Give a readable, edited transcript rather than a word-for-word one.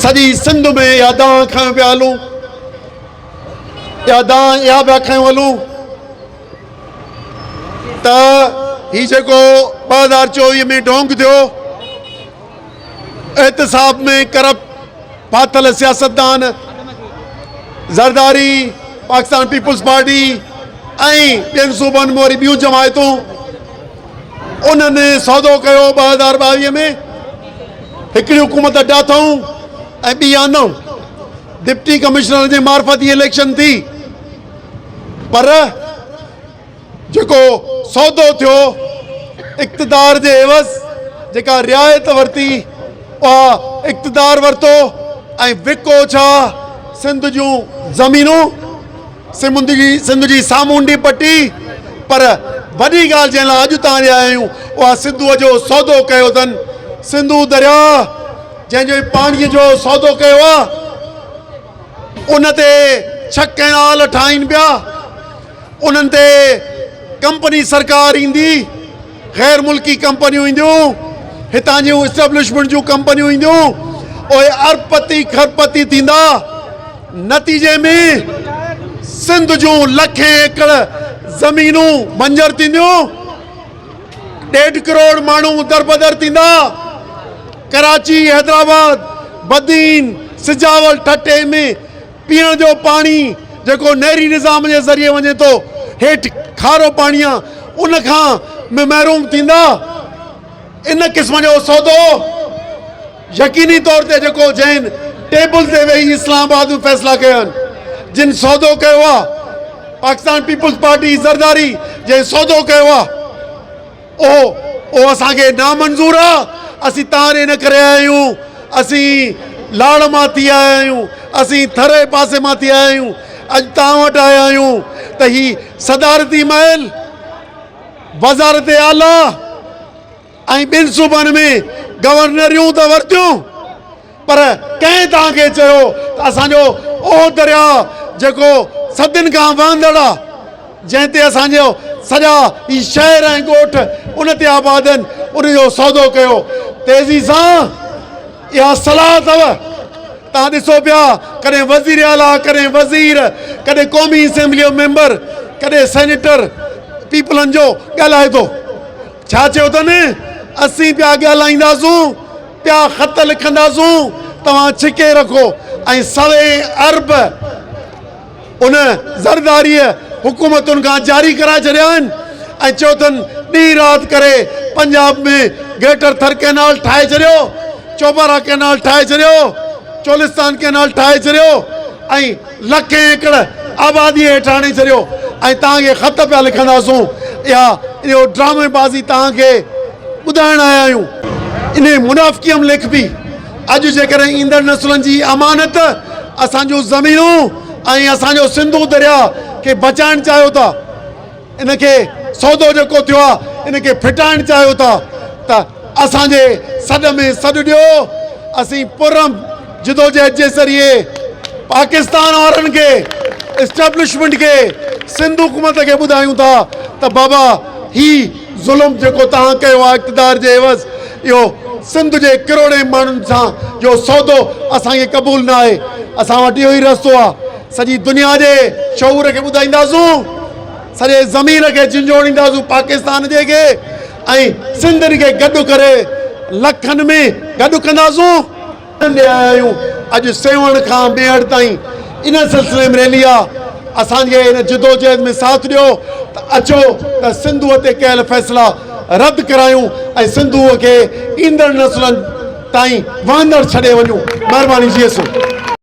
سڄي سنڌ ۾ اها دانهن کنيو پيا هلون، اها دانهن اها پيا کنيو هلون ته هي جيڪو 2024 ۾ ڍونگ ٿيو، احتساب ۾ ڪرپٽ ڦاٿل سياستدان زرداري، پاڪستان پيپلز پارٽي ۽ ٻين صوبن ۾ وري ٻيون جماعتون، انهن سودو ڪيو 2022 ۾ هڪڙي حڪومت ڊاٿئون ۽ ٻي آندئون. ڊپٽي ڪمشنر جي معرفت هي اليڪشن ٿي، پر جيڪو سودو ٿيو اقتدار جي عيوض جيڪا رعايت ورتي اها اقتدار ورتو ۽ وڪو ڇا سنڌ جون زمينون، سنڌ جي سنڌ جي سامونڊي پٽي، پر وڏي ڳالهه جنهن لاء اڄ تان آيا آهيون اها سنڌوء جو سودو ڪيو اٿن. سنڌو درياء جنهن جو پاڻيء جو سودو ڪيو آهي ان تي ڇهه ڪئنال ٺاهين پيا، انهن تي ڪمپني سرڪار ايندي، غير ملڪي ڪمپنيون اينديون، هتان جون اسٽيبلشمينٽ جون ڪمپنيون اينديون، اهي اربپتي کربپتي ٿيندا، نتيجي ۾ سنڌ جون لکين ايڪڙ زمينون بنجر ٿينديون، ڏيڍ ڪروڙ ماڻهو دربدر ٿيندا، ڪراچي، حيدرآباد، بدين، سجاول، ٺٽي ۾ پيئڻ جو پاڻي جيڪو نهري نظام جي ذريعي وڃي ٿو هيٺ کارو پاڻي آ ان کان به محروم ٿيندا. ان قسم جو سودو يقيني طور تي جيڪو جنهن ٽيبل تي ويهي اسلام آباد ۾ فيصلا ڪيا آهن، جن سودو ڪيو آ، پاڪستان پيپلز پارٽي زرداري جنهن سودو ڪيو آ، اهو اهو اسان کي نامنظور آ، اسين تان ڏي ان ڪري آيا آهيون، اسين لاڙ مان ٿي آيا آهيون، اسين ٿر جي پاسي مان ٿي آيا آهيون، اڄ تان وٽ آيا آهيون ته هي صدارتي محل، وزارت اعليٰ ۽ ٻن صوبن ۾ گورنريون ته ورتيون پر ڪنهن توهان کي چيو ته اسان جو اهو درياء جيڪو صدين کان وهندڙ آ، جنهن تي اسان جو سڄا هي شهر ۽ ڳوٺ ان تي آباد آهن، ان جو سودو ڪيو. تيزي سان اها صلاح اٿو. توهان ڏسو پيا ڪڏهن وزير اعليٰ، ڪڏهن وزير، ڪڏهن قومي اسيمبلي جو ميمبر، ڪڏهن سينيٽر پيپلن جو ڳالهائي ٿو. ڇا چيو اٿن؟ اسين پيا ڳالهائينداسون، پيا خط لکنداسون، توهان ڇڪي رکو ۽ سوين ارب ان زرداريء حڪومتن کان جاري ڪرائي ڇڏيا آهن ۽ چيو اٿن ڏينهن رات ڪري پنجاب ۾ گريٽر ٿر ڪئنال ٺاهي ڇڏيو، چوبارا ڪئنال ٺاهي ڇڏيو، چولستان ڪئنال ٺاهي ڇڏيو ۽ لکين ايڪڙ آباديء هيٺ آڻي ڇڏيو ۽ توهان کي خط پيا لکنداسون. اها اهو ڊرامي بازي توهان کي ٻڌائڻ آيا آهيون. انهيء منافقيء م ليکبي. اڄ جيڪڏهن ايندڙ نسلن جي امانت اسان جون زمينون ۽ اسان جو سنڌو درياء کي بچائڻ چاهيو ٿا، ان کي سودو جيڪو ٿيو آهي ان کي ڦٽائڻ چاهيو ٿا ته اسان جي سڏ ۾ سڏ ڏيو. اسين پرامن جدوجهد جي ذريعي پاڪستان وارن کي، اسٽيبلشمينٽ کي، سنڌ حڪومت کي ٻڌايون ٿا ته بابا هي ظلم جيڪو توهان ڪيو آهي اقتدار جي عيوض، اهو سنڌ جي ڪروڙين ماڻهن سان جو سودو اسان کي قبول نه آهي. اسان وٽ اهو ئي رستو آهي. سڄي دنيا جي شعور کي ٻڌائينداسون، سڄي ضمير کي جهنجهوڙينداسون پاڪستان جي کي ۽ سنڌين کي گڏ ڪري لکن ۾ گڏ ڪنداسون. ڏي آيا آهيون. اڄ سيوهڻ کان ميهڙ تائين ان سلسلي ۾ ريلي آ. اسان جي ان جدوجهد ۾ ساٿ ڏيو ته اچو ته سنڌوء تي ڪيل فيصلا رد ڪرايون ۽ سنڌوء کي ايندڙ نسلن تائين وهندڙ ڇڏي وڃون. مهرباني جيئي سنڌ.